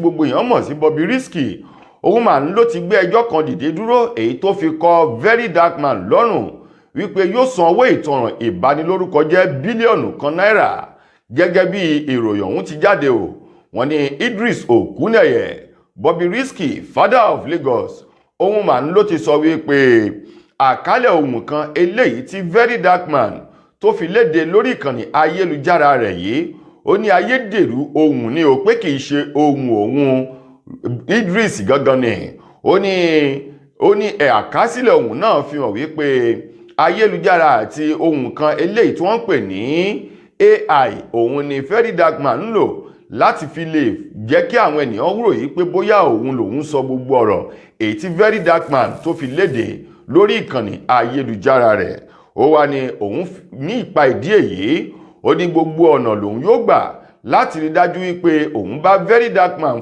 gbogbo èèyàn mọ̀ sí Bobrisky, òun mà ń ló ti gbé ẹjọ́ kan dìde dúró, èyí tó fi kọ Very Dark Man lọ́rùn wípé yóò san owó ìtanràn ìbanilórúkọjẹ́ bílíọ̀nù 1 náírà. Gẹ́gẹ́ bí ìròyìn ọ̀hún ti jáde o, wọ́n ní Idris Okuneye, Bobrisky, father of Lagos, òun mà ń ló ti sọ wípé àkálẹ̀ ohun kan eléyìí tí Very Dark Man tó fi léde lórí ìkànnì ayélujára rẹ̀ yìí, ó ní ayédèrú ohun ni o, pé kì í ṣe ohun òun Idris gangan ni. Ó ní ẹ̀ àkásílẹ̀ ohun náà fi hàn wípé ayélujára àti ohun kan eléyìí tí wọ́n ń pè ní AI òun ni Very Dark Man ń lò láti fi lè jẹ́ kí àwọn ènìyàn rò yìí pé bóyá òun lòun sọ gbogbo ọ̀rọ̀ èyí tí Very Dark Man tó fi léde lórí ìkànnì ayélujára rẹ̀. Ó wá ní òun ní ìpa ìdí èyí, ó ní gbogbo ọ̀nà lòun yóò gbà láti rí dájú wípé òun bá Very Dark Man